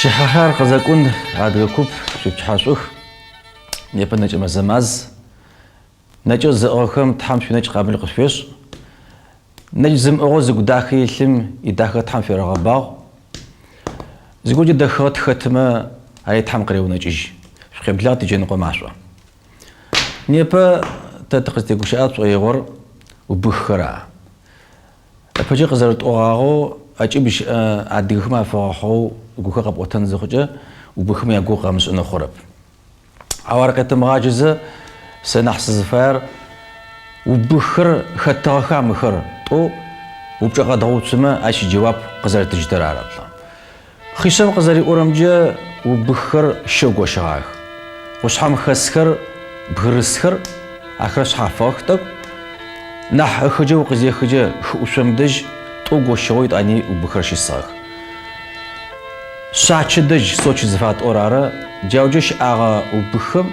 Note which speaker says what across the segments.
Speaker 1: Пчыхьэхэр къызэкӏун адыгэ куп шъуипчыхьэшӏух. Непэ нэкӏмэзэ маз. Нэкӏыр зыӏыгъхэм Тхьэм шъуинэкӏ къабыл къышъуешӏ. Нэкӏ зымыӏыгъэу зыгу дахэ илъым идахэ Тхьэм ферэгъэбагъу. Зыгорэкӏэ дэхыгъэ тхэтымэ, ари Тхьэм къыреунэкӏыжь. Шъукъеблагъ тиджэныкъо машӏо. Непэ тэ тыкъызтегущыӏэ тшӏоигъор убыххэр ары. Ыпэкӏэ къызэрытӏогъагъэу, ӏэкӏыб щыӏэ адыгэхэм афэгъэхьыгъэу гухэр къэпӏотэн зыхъукӏэ, убыхым ягугъу къэмышӏынэу хъурэп. Ау ар къетымыгъаджэзэ, сэ нахь сызыфаер убыххэр хэтыгъэха мыхэр тӏоу упчӏэ къэдгъэуцумэ, ащ иджэуап къызэрэтыжьытэр ары. Хъишъэм къызэриӏорэмкӏэ, убыххэр щэу гощыгъагъэх. Къушъхьэм хэсхэр, бгырысхэр, ахэр шъхьафыгъэх тӏэкӏу. Нахь ыхыджэ укъызехыджэ хы ӏушъом дэжь тӏоу гощыгъэу етӏани убыххэр щысыгъэх. Шъачэ дэжь Сочи зыфатӏор ары, джауджэ щыӏагъэ убыххэм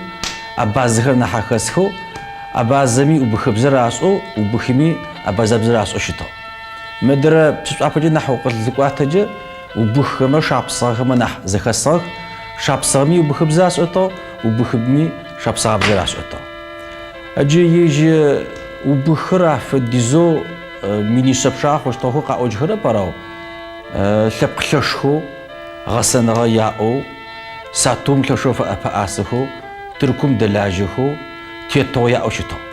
Speaker 1: абазэхэр нахь ахэсхэу, абазэми убыхыбзэр ашӏэу, убыхыми абазэбзэр ашӏэу щытыгъ. Мыдрэ Псышӏуапэкӏэ нахь укъызлъыкӏуатэкӏэ, убыххэмрэ шапсыгъэхэмрэ нахь зэхэсыгъэх, шапсыгъэми убыхыбзэ ашӏэтыгъ, убыхыбми шапсыгъабзэр ашӏэтыгъ. Ыджы ежь убыхыр афэдизэу минишъэ пчъагъэ хъущтыгъэхэу къаӏожьхэрэп, арау лъэпкъ лъэшхэу, гъэсэныгъэ яӏэу, сатыум лъэшэу фэӏэпэӏасэхэу, Тыркум дэлажьэхэу, тетыгъо яӏэу щытыгъ.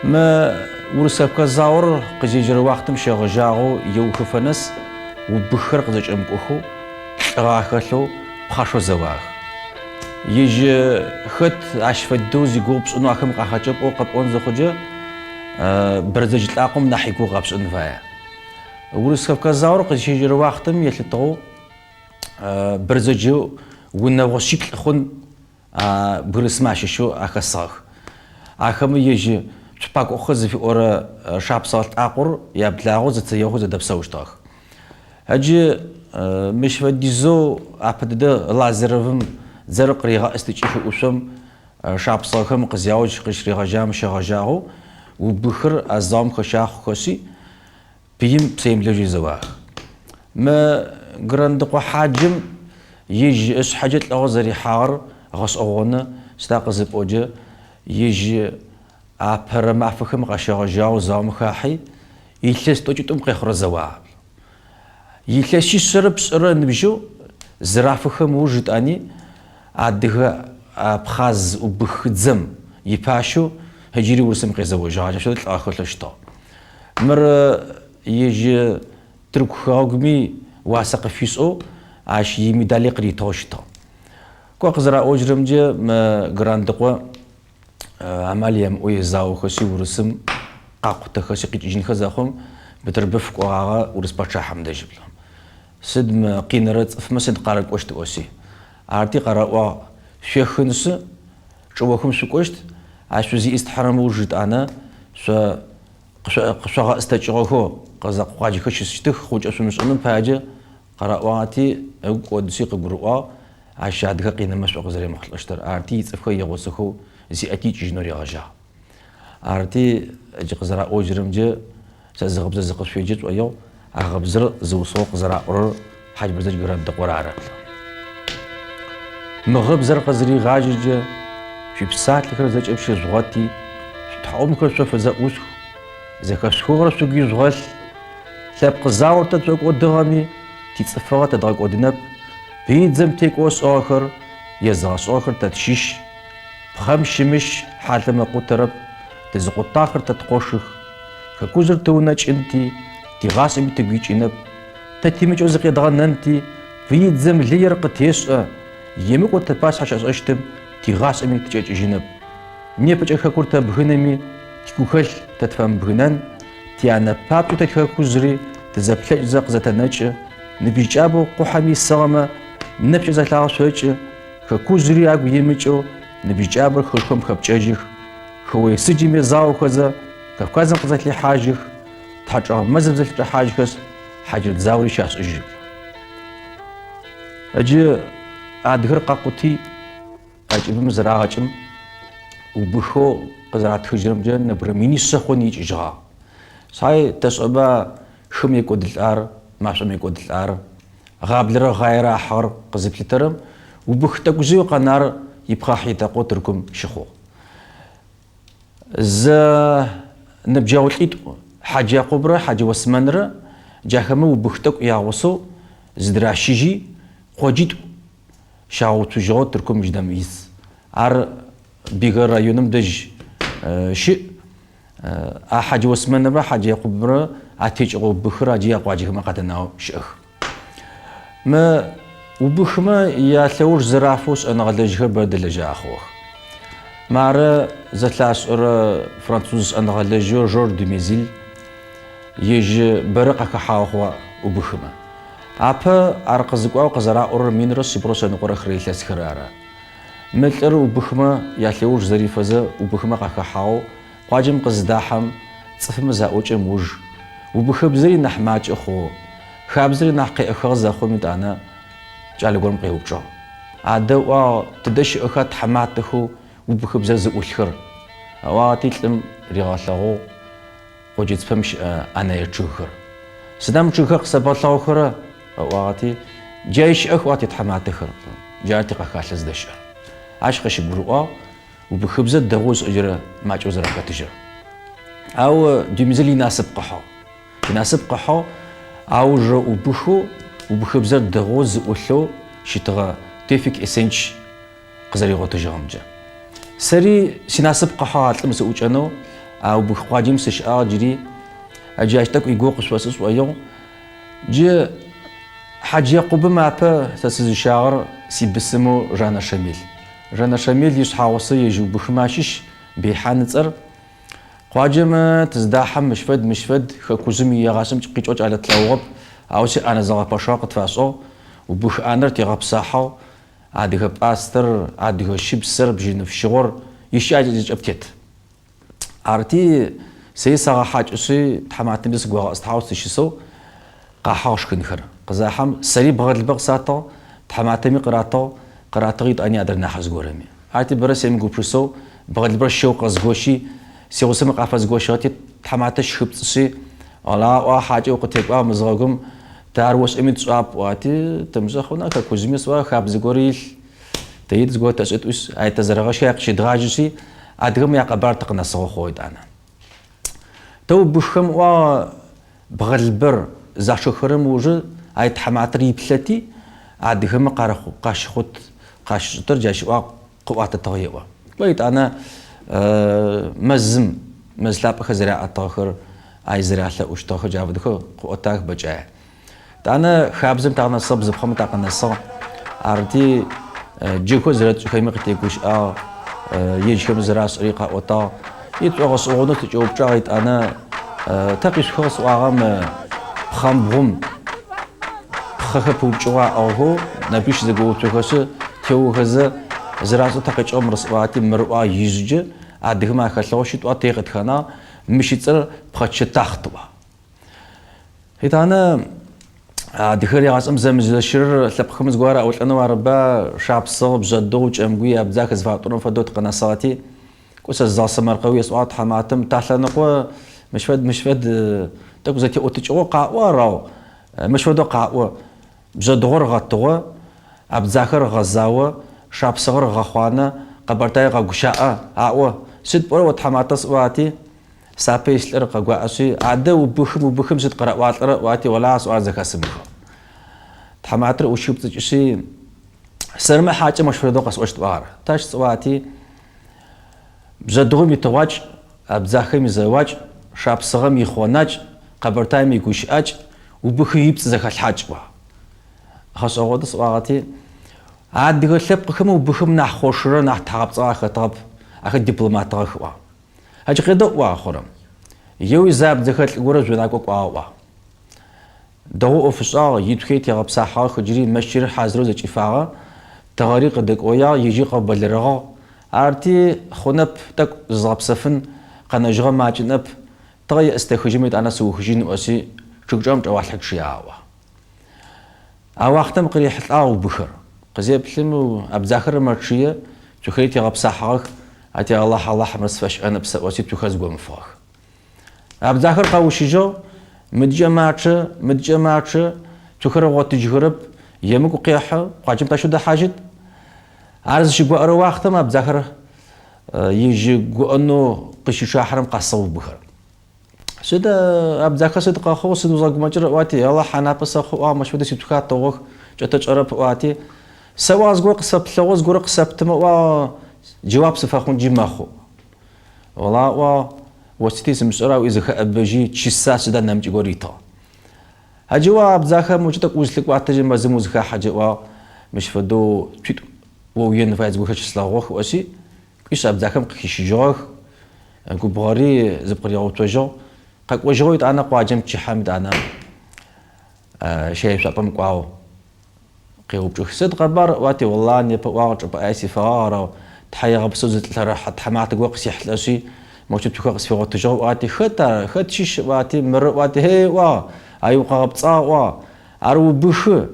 Speaker 1: Мы Урыс-Кавказ заор къызежьэрэ уахътэм щегъэжьагъэу еухыфэ нэс убыххэр къызэкӏэмыкӏохэу, лӏыгъэ ахэлъэу, пхъашэу зэуагъэх. Ежь хэт ащ фэдэу зигугъу пшӏынэу ахэм къахэкӏыгъ пӏоу къэпӏон зыхъукӏэ, Бэрзэдж лӏакъом нахь игугъу къэпшӏын фае. Урыс-Кавказ заор къызщежьэрэ уахътэм елъытыгъэу Бэрзэдж унэгъо шъиплӏ хъун бгырысмэ ащыщэу ахэсыгъэх. Ахэмэ ежь Цупакӏохэр зыфиӏорэ шапсыгъэ лӏакъор яблагъэу зэцэегъоу зэдэпсэущтыгъэх. Ыджы мыщ фэдизэу апэ дэдэ Лазаревым дзэр къыригъэӏыстыкӏи хыӏушъом шапсыгъэхэм къызяожь къыщыригъэжьагъэм щегъэжьагъэу убыхыр а заом хэщагъэ хъухэшъи, Пыим псэемыблэжьэу езэуагъэх. Мы Грандыкъо хьаджэм ежь ышъхьэкӏэ лӏыгъэу зэрихьагъэр гъэшӏэгъоны, сыда къызыпӏокӏэ, ежь апэрэ мафэхэм къащегъэжьагъэу заом хахьи, илъэс тӏокӏитӏум къехъурэ зэуагъ. Илъэсишъэрэ пшӏырэ ыныбжьэу зырафыхэм ыуж ытӏани адыгэ-абхъаз-убых дзэм ипащэу ыджыри Урысым къезэожьыгъ, ащ фэдэу лӏыгъэ хэлъэу щытыгъ. Мыр ежь Тырку хэгъэгуми уасэ къыфишӏэу ащ имедали къыритыгъэу щытыгъ. Кӏо къызэраӏожьырэмкӏэ, мы Грандыкъо амал ямыӏэу езаохэшъи Урысым къакъутэхэшъи къикӏыжьынхэ зэхъум Бытырбыф кӏогъагъэ урыс пачъахьэм дэжь. Сыд мы къинэрэ цӏыфмэ сыд къарыкӏощт ыӏоси. Арти къараӏуагъ, шъуехынышъы чӏыохым шъукӏощт, ащ шъузиӏыстхьэрэм ыуж ытӏанэ шъо къышъогъэӏыстэкӏыгъэхэу къэзэкъ къуаджэхэр щысыщтых, хъункӏэ шъумышӏыным паекӏэ къараӏуагъэти, ыгу кӏодышъи къыгурыӏуагъ, ащ адыгэ къинэмэ шӏу къызэремыхъулӏэщтыр. Арти ицӏыфхэр игъусэхэу зиӏэти икӏыжьынэу ригъэжьагъ. Арти, джы къызэраӏожьырэмкӏэ, сэ зы гъыбзэ зыкъышъуеджэ шӏоигъу, а гъыбзэр зыусыгъэу къызэраӏорэр Хьадж-Бэрзэдж Грандыкъор ары. Мы гъыбзэр къызыригъажьэкӏэ, шъуипсалъэхэр зэкӏэ щыжъугъэти, шъутхьакӏумэхэр шъо фызэӏушъух, зэхэшъухыгъэр шъугу ижъугъэлъ. Лъэпкъ заор тэ тшӏокӏодыгъэми, тицӏыфыгъэ тэ дгъэкӏодынэп, пыидзэм текӏо ышӏыгъэхэр езыгъэшӏыгъэхэр тэ тщыщ. Пхъэм щымыщ хьалъэм ыкъутэрэп, тызыкъутахэр тэ ткъошых. Хэкужъыр тыунэкӏынти, тигъашӏэми тыгу икӏынэп. Тэ тимыкӏэу зыкъедгъэнэнти, пыидзэм лыер къытешӏэ, емыкӏоу тапашъхьэ щашӏэщтым тигъашӏэми тыкӏэкӏыжьынэп. Непэкӏэ хэкур тэбгынэми, тигухэлъ тэ тфэмыбгынэн, тианэ папкӏэу тэ тихэкужъри тызэплъэкӏзэ къызэтэнэкӏы. Ныбжьыкӏабэу къухьэм исыгъэмэ нэпкӏэ зэлъагъэшъокӏы, хэкужъри агу имыкӏэу ныбжьыкӏабэр хышхом хэпкӏэжьых, хыое сыджым езаохэзэ, Кавказым къызэлъехьажьых, Тхьачӏэгъ мэзым зэлъычӏэхьажьхэшъ, хьаджрэт заори щашӏыжьы. Ыджы адыгэр къакъути, ӏэкӏыбым зырагъэкӏым, убыхэу къызэратхыжьырэмкӏэ нэбгырэ минишъэ хъун икӏыжьыгъагъ. Шъхьай тэшӏэба хым екӏодылӏар, машӏом екӏодылӏар, гъаблэрэ гъаерэ ахьыгъэр къызыплъытэрэм, убых тӏэкӏужъыеу къэнар ипхъахь-итэкъоу Тыркум щыхъугъ. Зэныбджэгъу лӏитӏу, Хьаджэ Якъубрэ Хьаджэ Осмэнрэ, джахэмэ убых тӏэкӏу ягъусэу зыдыращыжьи, къоджитӏу щагъэуцужьыгъэу Тыркум джыдэм ис. Ар Бигэр районым дэжь щыӏ. А Хьаджэ Осмэнымрэ Хьаджэ Якъубымрэ атекӏыгъэ убыхыр аджы якъуаджэхэмэ къадэнагъэу щыӏэх. Мы убыхмэ ялъэуж зэрафэу шӏэныгъэлэжьхэр бэрэ дэлэжьагъэ хъугъэх. Мары зэлъашӏэрэ француз шӏэныгъэлэжьэу Жорж Дюмезиль ежь бэрэ къахэхьагъэ хъугъэ убыхмэ. Апэ ар къызыкӏуагъэу къызэраӏорэр минрэ шъибгъурэ шъэныкъорэ хырэ илъэсхэр ары. Мы лӏыр убыхмэ ялъэуж зэрифэзэ убыхмэ къахэхьагъэу къуаджэм къызыдахьэм, цӏыфымэ заӏокӏэм уж, убыхыбзэри нахь макӏэ хъугъэу, хабзэри нахь къеӏыхыгъэ зэхъум етӏанэ кӏалэ горэм къеупчӏыгъ. Адэ, ыӏуагъ, тыдэ щыӏэха тхьаматэхэу убыхыбзэр зыӏулъхэр? Ыӏуагъэти, лӏым ригъэлъэгъугъ къоджэ цыпэм щыӏэ ӏэнэе чъыгхэр. Сыда мы чъыгхэр къысэбгъэлъэгъухэрэ? Ыӏуагъэти, джай щыӏэх, ыӏуагъ титхьаматэхэр, джары тикъэхалъэ зыдэщыӏэр. Ащ къыщыгурыӏуагъ убыхыбзэр дэгъоу зышӏэжьырэ макӏэу зэрахэтыжьыр. Ау Дюмезиль инасып къыхьыгъ. Инасып къыхьыгъ аужырэ убыхэу убыхыбзэр дэгъоу зыӏулъэу щытыгъэ Тевфик Эсенч къызэригъотыжьыгъэмкӏэ. Сэри синасып къыхьыгъ а лӏым сыӏукӏэнэу, а убых къуаджэм сыщыӏагъ джыри, джы ащ тӏэкӏу игугъу къышъуфэсшӏы сшӏоигъу. Джы Хьаджэ Якъубым апэ сэ сызыщагъэр сибысымэу Жанэ Шамил. Жанэ Шамил ишъхьагъусэ ежь убыхымэ ащыщ, Бейхьан ыцӏэр. Къуаджэм тыздахьэм мыщ фэд, мыщ фэд, хэкужъым егъашӏэм къикӏэу кӏалэ тлъэгъугъэп, ау си ӏанэ зэгъэпэшыгъэ къытфашӏыгъ, убых ӏанэр тегъэпсахьыгъ, Адыгэ пӏастэр, адыгэ щыпсэр, бжьыныфщыгъор, ищыкӏагъэр зэкӏэ птет. Арти, сэри сагъэхьакӏэшъи, тхьаматэми сыгогъэӏыстхьагъэу сыщысэу къахьыгъ шхынхэр. Къызахьэм, сэри бгъэлыбэ къысатыгъ, тхьаматэми къыратыгъ, къыратыгъ етӏани адрэ нахьыжъ горэми. Арти, бэрэ семыгупшысэу, бгъэлыбэр щэу къэзгощи, сигъусэмэ къафэзгощыгъэти, тхьаматэ щхыпцӏышъи, Ала, ыӏуагъ, хьакӏэ укъытекӏуагъ мызыгъэгум, тэ ар ошӏэми тшӏап, ыӏуати, тымышӏэ хъуна, хэкужъыми сӏуагъэ, хабзэ горэ илъ, тэри зыгорэ тэшӏэ тӏуишъ, ай тэзэрэгъэшхи, ай къыщедгъажьэшъи, адыгэмэ якъэбар тыкъынэсыгъэу хъугъэ етӏанэ. Тэ убыххэм ыӏуагъ, бгъэлыбэр зашхыхэрэм ыужы ай тхьаматэр иплъэти, адыгэмэ къарэхъу, къащыхъут, къащышӏытэр джащ ыӏуагъ, Къыӏуатэтыгъ еӏо. Кӏо етӏанэ мэзым, мэз лъапӏэхэр зэряӏэтыгъэхэр, ай зэрялъэӏущтыгъэхэр джа фэдэхэр къыӏотагъэх бэкӏае. Етӏанэ хабзэм такъынэсыгъ, бзыпхъэмэ такъынэсыгъ. Арыти, джэгухэр зэрэтшӏыхэми къытегущыӏагъ, ежьхэм зэрашӏыри къаӏотагъ. И тшӏогъэшӏэгъонэу тыкӏэупчӏагъ етӏанэ тэ къишъухыгъ сӏуагъэ мы пхъэмбгъум. Пхъэхэр пыупкӏыгъэу аӏыгъхэу нэбгырищ зэгоуцохэшъы, теохэзэ, зэрашӏэу тэ къикӏыгъ мыр сӏуагъэти, мыр ыӏуагъ ижъыкӏэ адыгэмэ ахэлъыгъэу щыт ыӏуагъ, тэри къытхэнагъ, мыщ ыцӏэр пхъэчэ тахът ыӏуагъ. Етӏанэ адыгэр егъашӏэм зэмызэщырэр лъэпкъхэм зыгорэ раӏолӏэнэу арыба, шапсыгъ, бжъэдыгъу, кӏэмгуй, абдзах зыфатӏорэм фэдэу тыкъынэсыгъэти, кӏо сэ зызгъэсэмэркъэуи есӏуагъ тхьаматэм, талъэныкъо мыщ фэд, мыщ фэд, тӏэкӏу зэтеӏотыкӏыгъэу къаӏо ар, ау Мыщ фэдэу къаӏо, Бжъэдыгъор гъэтыгъо, абдзахэр гъэзао, шапсыгъэр гъэхъуанэ, къэбэртаер гъэгущаӏэ, аӏо. Сыд пӏорэ о тхьаматэ сӏуати, сапэ ис лӏыр къэгуаӏэшъи, адэ убыхым, убыхым сыд къыраӏуалӏэрэ ыӏуати, олахьэ сӏуагъэр зэхэсымыхыгъ. Тхьаматэр ӏущхыпцӏыкӏышъи, сэрмэ хьакӏэм ощ фэдэу къэсӏощт ыӏуагъэр. Тащ сӏуати, Бжъэдыгъум итыгъуакӏ, абдзахэм изэуакӏ, шапсыгъэм ихъонакӏ, къэбэртаем игущыӏакӏ, убыхым ипцӏ зэхэлъхьакӏ ыӏуагъ. Гъэшӏэгъоны сӏуагъэти, адыгэ лъэпкъхэм убыхым нахь хъошырэ, нахь тхьагъэпцӏыгъэ ахэтыгъэп, ахэр дипломатыгъэх ыӏуагъ. Ащ къедэӏу ыӏуагъ хъурэм. Еуи зы абдзэхэ лӏы горэ жъонакӏо кӏуагъэ ыӏуагъ. Дэгъоу ӏоф ышӏагъ, ицуи тегъэпсахьыгъэх ыджыри, мэщырыр хьазырэу зэкӏифагъэ, тыгъэри къыдэкӏоягъ, ежьи къэбэлэрэгъыгъ. Арти, хъунэп, тӏэкӏу зызгъэпсэфын, къэнэжьыгъэ макӏэ ныӏэп, тыгъэ еӏыстэхыжьымэ етӏанэ сыухыжьын ыӏоси, чъыг чӏэгъым чӏэгъуалъхьи чъыягъэ ыӏуагъ. А уахътэм къырихьылӏагъ убыхыр. Къызеплъым, абдзахэр мэчъые, цухэри тегъэпсахьыгъэх, ати Алахь, Алахь, мыр сфэщыӏэнэп сэӏоси, цухэр згомыфыгъэх. Абдзахэр къэущыжьыгъ, мыдкӏэ мачъэ, мыдкӏэ мачъэ, цухэр ыгъотыжьхэрэп, емыкӏу къехьы, къуаджэм таущтэу дэхьажьыт? Ар зыщыгуӏэрэ уахътэм абдзахэр ежь гуӏэнэу къыщычъахьэрэм къэсыгъ убыхэр. Сыд абдзахэ сыд къэхъугъ, сыд узгъэгумэкӏырэр ыӏуати, Алахь анапэ сэхъу ыӏуагъ, мощ фэдэу сицухэ атыгъугъэх, кӏэтэкӏэрэп ыӏуати, сэ ыӏуагъ зыгорэ къысэплъэгъоу, зыгорэ къысэптымэ ыӏуагъ, джэуап сыфэхъунджи мэхъу. Олахьэ ыӏуагъ, ости сымышӏэрэ ыӏуи зыхэӏэбэжьи, чыса сыда нэмыкӏ горэ ритыгъ. А джы ыӏуагъ абдзахэ моджэ тӏэкӏу узлъыкӏуатэжьи мэзым узыхахьэджэ ыӏуагъ, мыщ фэдэу цуитӏу о уиен фае зыгорэ щыслъэгъугъэх ыӏоси, кӏуишъ абдзахэм къыхищыжьыгъэх, губгъэри зыпкъыригъэуцожьыгъ. Къэкӏожьыгъэу етӏанэ къуаджэм пчыхьэм етӏанэ щайешъуапӏэм кӏуагъ. Къеупчӏых, Сыд къэбар? ыӏуати, Олла, непэ ыӏуагъ, чӏыпӏэ ӏае сифэгъагъ, арау тхьаегъэпсэу зы лӏы лъэрыхь тхьаматэ горэ къысихьылӏэшъи, моущтэу цухэр къысфигъотыжьыгъ ыӏуати, Хэт ар? Хэт щыщ? ыӏуати, Мыры ыӏуати, Хей, ыӏуагъ, ай укъэгъэпцӏагъ ыӏуагъ, ар убыхы,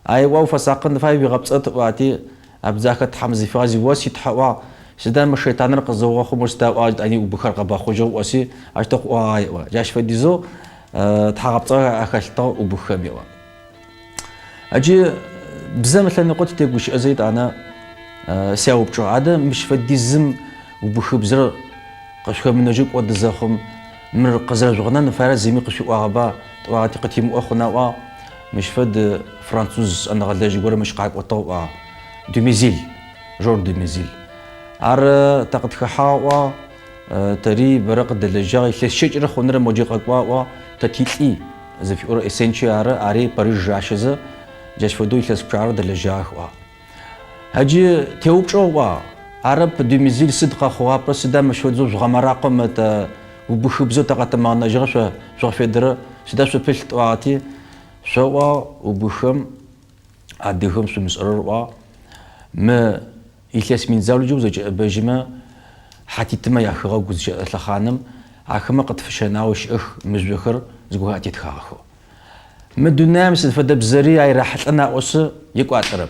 Speaker 1: ай ыӏуагъ, уфэсакъын фае, уигъэпцӏэт ыӏуати, Абдзахэ Тхьэм зыфигъази, О си Тхьэ ыӏуагъ, сыда мы шэйтаныр къызэугъэхъу, мор сыда ыӏуагъ, етӏани убыхэр къэбэхъужьыгъ ыӏоси, ащтэу къыӏуагъ еӏо. Джащ фэдизэу тхьагъэпцӏыгъэ ахэлъытыгъ убыххэм еӏо. Аджы бзэм ылъэныкъо тытегущыӏэзэ етӏанэ сяупчӏыгъ, адэ мыщ фэдизым убыхыбзэр къышъухэмынэжьэу кӏоды зэхъум, мыр къызэрэжъугъэнэн фаер зыми къышъуиӏуагъэба? Тӏуагъэти, къытимыӏо хъуна ыӏуагъ. Мыщ фэд француз шӏэныгъэлэжь горэ мыщ къакӏотыгъ ыӏуагъ. Дюмезиль, Жорж Дюмезиль. Ар тэ къытхэхьагъ ыӏуагъ, тэри бэрэ къыдэлэжьагъ, илъэс щэкӏырэ хъунрэ моджэ къэкӏуагъ ыӏуагъ, тэ тилӏи зыфиӏорэ Эсенчи ары, ари Париж ащэзэ, джащ фэдэу илъэс пчъагъэрэ дэлэжьагъэх ыӏуагъ. Аджы теупчӏыгъ ыӏуагъ, арэп, Дюмезиль сыд къэхъугъапэ, сыда мыщ фэдизэу жъугъэмаракъо мы тэ убыхыбзэу тэ къэтымыгъэнэжьыгъэ шъо жъугъэфедэрэ, сыда шъупылъ тӏуагъэти, шъо ыӏуагъ, убыххэм, адыгэм шъумышӏэрэр ыӏуагъ, мы илъэс мин заулэкӏэ узэкӏэӏэбэжьымэ, хьатитымэ яхэгъэгу зыщыӏэ лъэхъаным ахэмэ къытфыщэнауэ щыӏэх мыжъохэр зыгорэ атетхагъэхэу. Мы дунаим сыд фэдэ бзэри ай рахьылӏэн аӏошъы, екӏуалӏэрэп.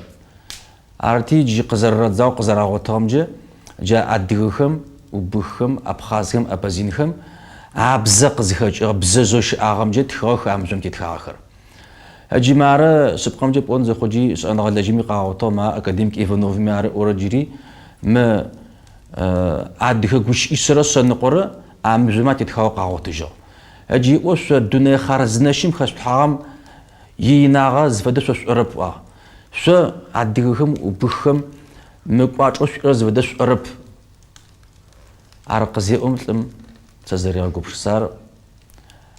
Speaker 1: Арти, джы къызэрэрадзагъэу къызэрагъотыгъэмкӏэ, джа адыгэхэм, убыххэм, абхъазхэм, абазинхэм абзэ къызыхэкӏыгъэ бзэжъэу щыӏагъэмкӏэ тхыгъэх а мыжъом тетхагъэхэр. Джы мары, шъыпкъэмкӏэ пӏон зыхъуджи, шӏэныгъэлэжьыми къагъотыгъ, ма академик Ивановыми ары ыӏорэ джыри, мы адыгэ гущыӏишъэрэ шъэныкъорэ а мыжъомэ атетхагъэу къагъотыжьыгъ. Ыджы еӏо, шъо дунэе хъарзынэщым хэшъулъхьагъэм иинагъэ зыфэдэ шъо шъушӏэрэп, ыӏуагъ. Шъо, адыгэхэм, убыххэм, мы кӏуачӏэу шъуиӏэр зыфэдэ шъушӏэрэп. Ар къызеӏом лӏым сэ зэригъэгупшысар,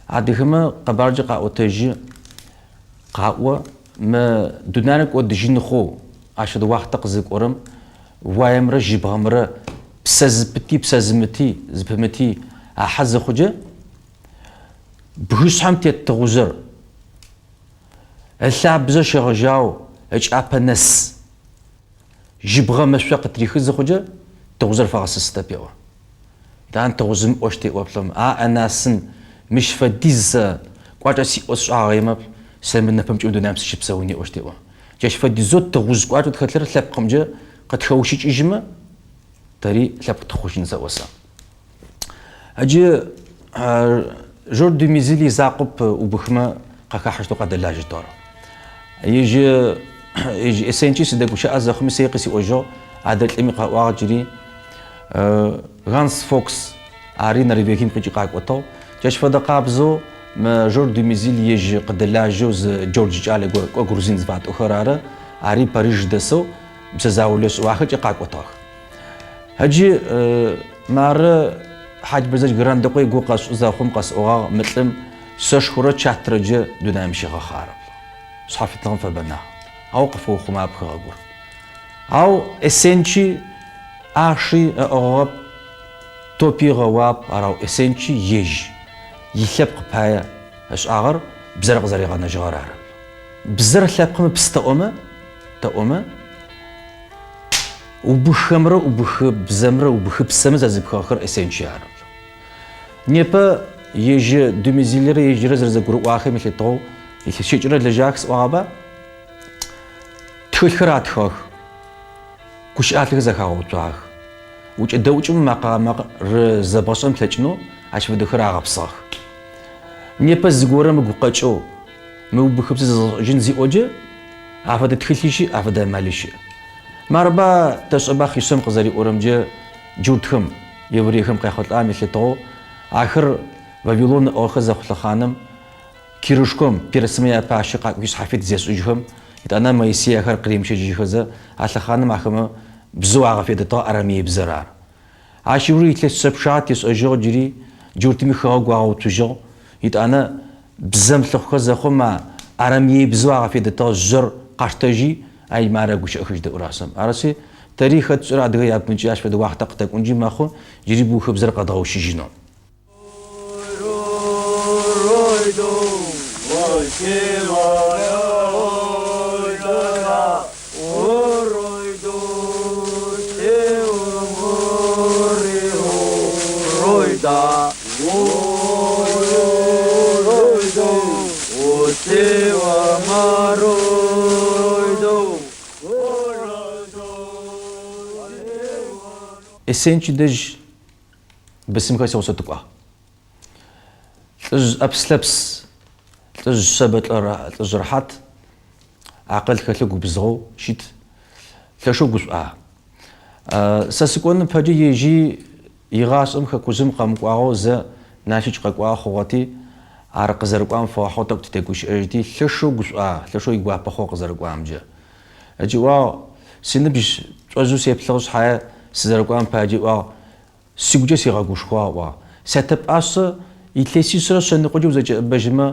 Speaker 1: адыгэмэ къэбаркӏэ къаӏотэжьы, къаӏо, мы дунаир кӏодыжьын хъоу, ащ фэдэ уахътэ къызыкӏорэм, уаемрэ жьыбгъэмрэ псэ зыпыти, псэ зымыти, зыпымыти ахьы зыхъуджэ, бгышъхьэм тет тыгъужъыр ылъабжъэ щегъэжьау ыкӏапэ нэс жьыбгъэм ышъо къытрихы зыхъуджэ, тыгъужъыр фэгъэсысытэп еӏо. Етӏанэ тыгъужъым ыӏощт еӏо лӏым, Аӏ-анасын, мыщ фэдиз сэ кӏуачӏэ сиӏэу сшӏагъэемэ, сэ мы нэпэмкӏэ мы дунаим сыщыпсэуни ыӏощт еӏо. Джащ фэдизэу тыгъужъ кӏуачӏэу тхэлъыр лъэпкъымкӏэ къытхэущыкӏыжьымэ, тэри лъэпкъ тыхъужьын сэӏо сэ. Ыджы Жорж Дюмезиль изакъоп убыхмэ къахахьэщтэу къадэлажьэщтыгъэр. Ежь ежь Эсенчи сыдэгущыӏэ зэхъуми сэри къысиӏожьыгъ, адэ лӏыми къыӏуагъ джыри Ганс Фокс, ари Норвегием къикӏи къакӏотыгъ. Джащ фэдэ къабзэу мы Жорж Дюмезиль ежь къыдэлажьэу зы Джордж кӏалэ горэ, кӏо грузин зыфатӏохэр ары, ари Париж дэсэу бзэ заулэ ышӏэу ахэкӏэ къакӏотыгъэх. Ыджы мары Хьадж Бэрзэдж Грандыкъо игугъу къэсшӏы зэхъум къэсӏогъагъ мы лӏым сэшхорэ чатрэджэ дунаим щигъэхъарэп. Шъхьафитныгъэм фэбэнагъ. Ау къыфэухъумагъэп хэгъэгур. Ау Эсенчи ӏаши ыӏыгъыгъэп, топи ыгъэуагъэп, арау Эсенчи ежь илъэпкъ пае ышӏагъэр. бзэр къызэригъэнэжьыгъэр ары. Бзэр лъэпкъым ыпс тэӏомэ, тэӏомэ, убыххэмрэ убыхыбзэмрэ убыхыпсэмрэ зэзыпхыгъэхэр Эсенчи ары. Непэ ежь Дюмезилрэ ежьрэ зэрэзэгурыӏуагъэхэм елъытыгъэу илъэс щэкӏырэ лэжьагъэх сӏуагъэба? Тхылъхэр атхыгъэх, гущыӏалъэхэр зэхагъэуцуагъэх. Укӏэдэӏукӏымэ макъамэр зэбгъэшӏэн плъэкӏынэу ащ фэдэхэр агъэпсыгъэх. Непэ зыгорэм ыгу къэкӏэу мы убыхыбзэ зэзгъэшӏэжьын зиӏоджэ, афэдэ тхылъи щыӏ, афэдэ амали щыӏ. Марыба тэшӏэба хъишъэм къызэриӏорэмджэ джуртхэм, еврейхэм къяхъулӏагъэм елъытыгъэу ахэр Вавилон ыӏыгъыхэ зэхъу лъэхъаным Кирышхом, персмэ япащэ къакӏуи шъхьафит зешӏыжьхэм, етӏанэ Моисей ахэр къыримыщэжьыжьхэзэ, а лъэхъаным ахэмэ бзэу агъэфедэтыгъэ арамеибзэр ары. Ащ ыуж илъэс шъэ пчъагъэ тешӏэжьыгъ джыри джуртми хэгъэгу агъэуцужьыгъ, етӏанэ бзэм лъыхъухэ зэхъум а арамеибзэу агъэфедэтыгъэ жъэр къаштэжьи, ай мары гущыӏэхэр жьдэӏурасэм. Арышъи, тэри хэт тшӏэрэ адыгэ ябынкӏи ащ фэдэ уахътэ къытэкӏункӏи мэхъу, джыри убыхыбзэр къэдгъэущыжьынэу. Эсенчи дэжь Бысымхэр сигъусэу тыкӏуагъ. Лӏыжъ ӏэпс-лъэпс, лӏыжъ шъэбэ лӏыжъ рэхьат, акъыл хэлъэу губзыгъэу щыт, лъэшэу гушӏуагъ. Сэ сыкӏоным пэкӏэ ежьи игъашӏэм хэкужъым къэмыкӏуагъэу зэ Налщыч къэкӏуагъэ хъугъэти, ар къызэрыкӏуагъэм фэгъэхьыгъэу тӏэкӏу тытегущыӏэжьыти, лъэшэу гушӏуагъ, лъэшэу игуапэ хъугъэ къызэрыкӏуагъэмкӏэ. Ыкӏи ыӏуагъ, сыныбжь шӏожъэу сеплъыгъ шъхьае, сызэрыкӏуагъэм паекӏи ыӏуагъ, Сыгукӏэ сигъэгушхуагъ, ыӏуагъ. Сятэ пӏашъэ илъэсишъэрэ шъэныкъокӏэ узэкӏэӏэбэжьымэ,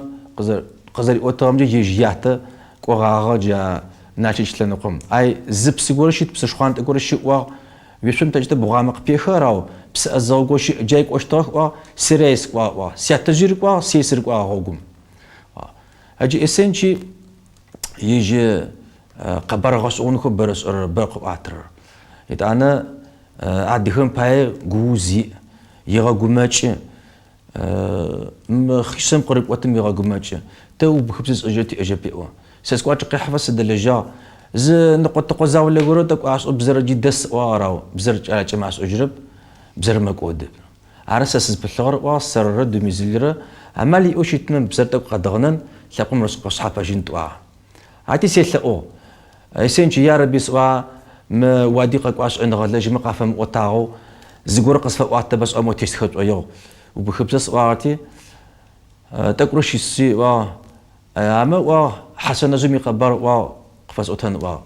Speaker 1: къызэриӏотэгъэмкӏэ ежь ятэ кӏогъагъэ джа Налщыч лъэныкъом. Ай, зы псы горэ щыт, псы шхъуантӏэ горэ щыӏ, ыӏуагъ, уешъон плъэкӏыщтэп, бгъуамэ къыпехы ар, ау псы ӏэзэгъу горэ щыӏ, джай кӏощтыгъэх, ыӏуагъ, сэри ай сыкӏуагъ, ыӏуагъ. Сятэжъи рыкӏуагъ, сэри сырыкӏуагъ а гъогум. Ыджы Эсенчи ежь къэбар гъэшӏэгъонхэу бэрэ ышӏэрэр, бэ къыӏуатэрэр. Етӏанэ Адыгэм пае гууз иӏ, егъэгумэкӏы. Мы хъишъэм къырыкӏотым егъэгумэкӏы. Тэ убыхыбзэ зышӏэжьырэ тиӏэжьэп еӏо. Сэ скӏуачӏэ къехьыфэ сыдэлэжьагъ. Зы ныкъо-тыкъо заулэ горэ тӏэкӏу ашӏэу бзэр джы дэс ыӏуагъ ар, ау бзэр кӏэлакӏэмэ ашӏэжьырэп, бзэр мэкӏоды. Ары сэ сызпылъыгъэр, ыӏуагъ, сэрырэ Дюмезилрэ амал иӏэу щытмэ бзэр тӏэкӏу къэдгъэнэн, лъэпкъым къышъхьапэжьын тӏуагъ. Арти селъэӏугъ. Эсенч, ярэби, сӏуагъэ, мы уади къэкӏуа шӏэныгъэлэжьмэ къафэмыӏотагъэу, зыгорэ къысфэӏуатэба сӏуагъэ, мо тестхэ шӏоигъу. Убыхыбзэ сӏуагъэти, тӏэкӏурэ щыси, ыӏуагъ, амэ, ыӏуагъ, Хьасанэжъым икъэбар, ыӏуагъ, къыфэсӏотэн, ыӏуагъ.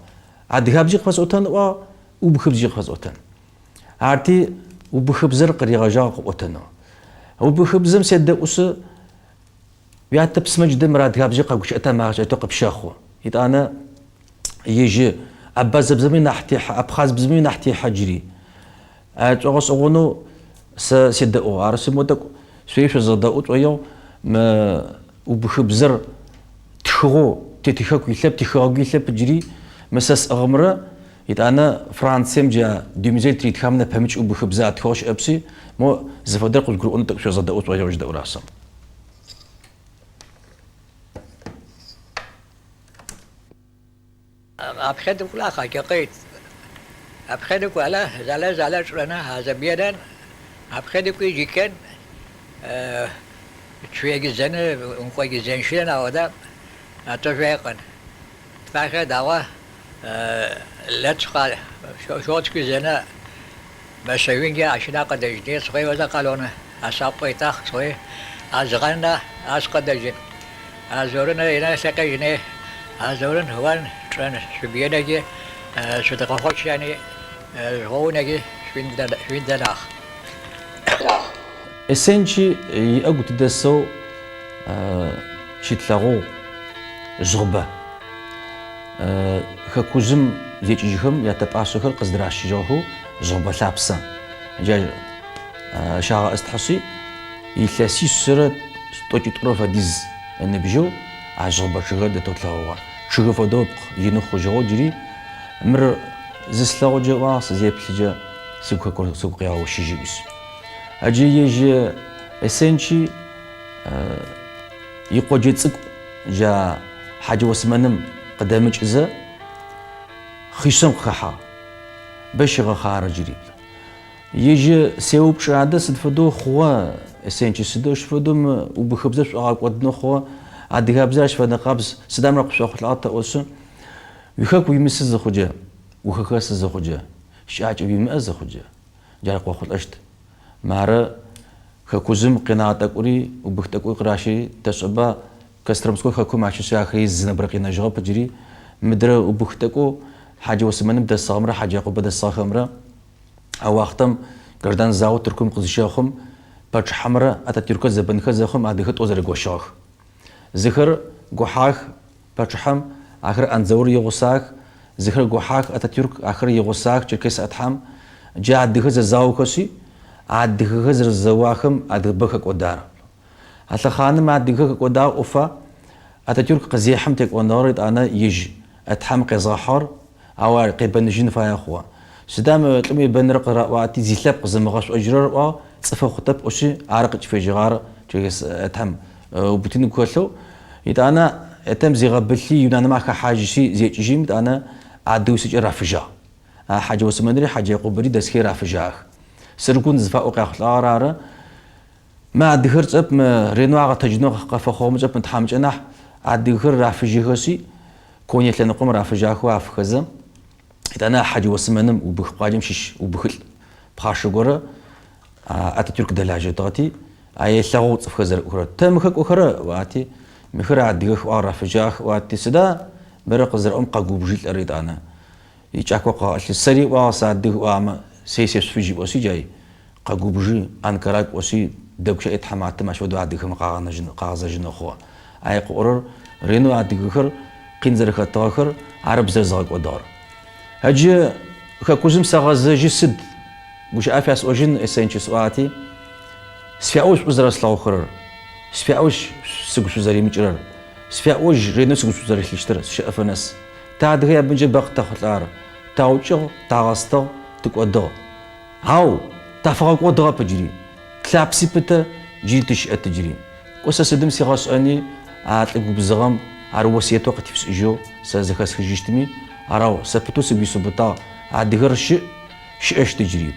Speaker 1: Адыгабзи къыфэсӏотэн, ыӏуагъ, убыхыбзи къыфэсӏотэн. Арти, убыхыбзэр къыригъэжьагъ къыӏотэнэу. Убыхыбзэм седэӏушъы, Уятэпсмэ джыдэм мыр адыгабзэкӏэ къэгущыӏэта макъэкӏэтэу къыпщэхъу. Итӏанэ ежьы абазэбзэми нахь техьэ, абхъазбзэми нахь техьэ джыри. Шӏогъэшӏэгъонэу сэ седэӏугъ. Арышъы мо тӏэкӏу шъори шъузгъэдэӏу шӏоигъу мы убыхыбзэр тхыгъэу тэ тихэку илъэп, тихэгъэгу илъэп джыри мы сэ сӏыгъымрэ итӏанэ Францием джа Дюмезиль тыритхам нэпэмыкӏ убыхыбзэ атхыгъэ щыӏэпшъи, мо зыфэдэр къыжъугурыӏонэу тӏэкӏу шъузгъэдэӏу шӏоигъу жьыдэӏурасэм. Эсенчи иӏэгу тыдэсэу щытлъэгъугъ Жъгъыбэ. Хэкужъым зекӏыжьхэм ятэ пӏашъэхэр къыздыращыжьыгъэхэу Жъгъыбэ лъапсэ джа щагъэӏыстхьэшъи, илъэсишъэрэ тӏокӏитӏурэ фэдиз ыныбжьэу. А жъгъыбэ чъыгыр дэтэу тлъэгъугъэ. Чъыгы фэдэу ыпкъ ины хъужьыгъэу джыри мыр зыслъэгъуджэ ыӏуагъ, сызеплъыджэ сыгу хэкур сыгу къегъэущыжьы ыӏуишъ. Ыджы ежь Эсенчи икъоджэ цӏыкӏу джа Хьаджэ Осмэным къыдэмыкӏызэ хъишъэм къыхэхьагъ. Бэ щигъэхъагъэр джыри. Ежь сеупчӏы, адэ сыд фэдэу хъугъэ, Эсенчи, сыдэу ащ фэдэу мы убыхыбзэр шӏогъэкӏодынэу хъугъэ, адыгабзэр ащ фэдэ къабз, сыда мыр къышъохъулӏагъ тэӏошъы, уихэку уимысы зыхъуджэ, ухэхэсы зыхъуджэ, щыӏакӏэ уимыӏэ зыхъуджэ, джар къохъулӏэщт. Мары хэкужъым къинагъэ тӏэкӏури, убых тӏэкӏури къыращи тэшӏэба, Костромской хэкум ащыщи ахэри зы нэбгырэ къинэжьыгъэп джыри, мыдрэ убых тӏэкӏоу Хьаджэ Осмэным дэсыгъэмрэ Хьаджэ Якъубэ дэсыгъэхэмрэ, А уахътэм граждан зао Тыркум къызыщэхъум, пачъыхьэмрэ Ататюркэ зэбэнхэ зэхъум адыгэхэр тӏо зэрэгощыгъэх. Зыхэр гохьагъэх пачъыхьэм, ахэр Андзаур игъусагъэх, зыхэр гохьагъэх Ататюрк, ахэр игъусагъэх Черкес Этхьам. Джы адыгэхэр зэзаохэшъи, адыгэхэр зэрэзэуахэм адыгэ бэ хэкӏодагъэр. А лъэхъаным адыгэ хэкӏодагъ ӏофа, Ататюрк къызехьым текӏоныгъэр етӏанэ ежь Этхьам къезгъэхьыгъэр, ау ар къебэныжьын фае хъугъэ. Сыда мы лӏым уебэнырэ къыраӏуати, зилъэпкъ зымыгъэшӏожьырэр ыӏуагъ, цӏыфы хъутэп ыӏошъи, ары къыкӏыфежьэгъагъэр Черкес Этхьам ыубытын ыгу хэлъэу. Етӏанэ Этхьам зигъэбылъи, юнанмэ ахэхьажьыщи зекӏыжьым, етӏанэ адыгэу зэкӏэ рафыжьагъ. А Хьаджэ Осмэнри Хьаджэ Якъубэри дэсхи рафыжьагъэх. Сыргун зыфаӏоу къяхъулӏагъэр ары. Мы адыгэр цӏэп, мы ренэу агъэтэджынэу къафэхъугъэм цӏэп, мы тхьамыкӏэ нахь адыгэхэр рафыжьэхэшъи, Конья лъэныкъом рафыжьахэу афыхэзэ, етӏанэ Хьаджэ Осмэным убых къуаджэм щыщ убыхылӏ пхъашэ горэ Ататюрк дэлажьэтыгъэти, а елъэгъугъ цӏыфхэр зэрэкӏохэрэр. Тэ мыхэр кӏохэрэ? ыӏуати, мыхэр адыгэх ыӏуагъ, рафыжьагъэх ыӏуати, сыда бэрэ къызэраӏом къэгубжи лӏыр етӏанэ. Икӏако къыгъэӏылъы. Сэри ыӏуагъ, сыадыг ыӏуагъэмэ, сэй сешъуфыжь ыӏошъи джай Къэгубжи, Анкара кӏошъи, дэгущыӏи тхьаматэм ащ фэдэу адыгэхэм къагъэнэжьын, къагъэзэжьынэу хъугъэ. Ай къыӏорэр ренэу адыгэхэр къин зэрэхэтыгъэхэр, ары бзэр зыгъэкӏодыгъэр. Ыджы хэкужъым сэгъэзэжьы сыд гущыӏэ фясӏожьын Эсенчи сӏуагъэти, сфяӏожь шӏу зэрэслъэгъухэрэр, сфяӏожь сыгу шъузэримыкӏырэр, сфяӏожь ренэу сыгу шъузэрилъыщтыр сыщэӏэфэ нэс. Тэ адыгэ ябынкӏэ бэ къытэхъулӏагъэр, таукӏыгъ, тагъэстыгъ, тыкӏодыгъ. Ау тафэгъэкӏодыгъэп ыджыри. Тлъапси пытэ, джыри тыщыӏэт ыджыри. Кӏо сэ сыдым сигъэшӏэни а лӏы губзыгъэм ар осыетэу къытфишӏыжьэу сэ зэхэсхыжьыщтми, арау сэ пытэу сыгу исыубытагъ, адыгэр щыӏ, щыӏэщт ыджыри.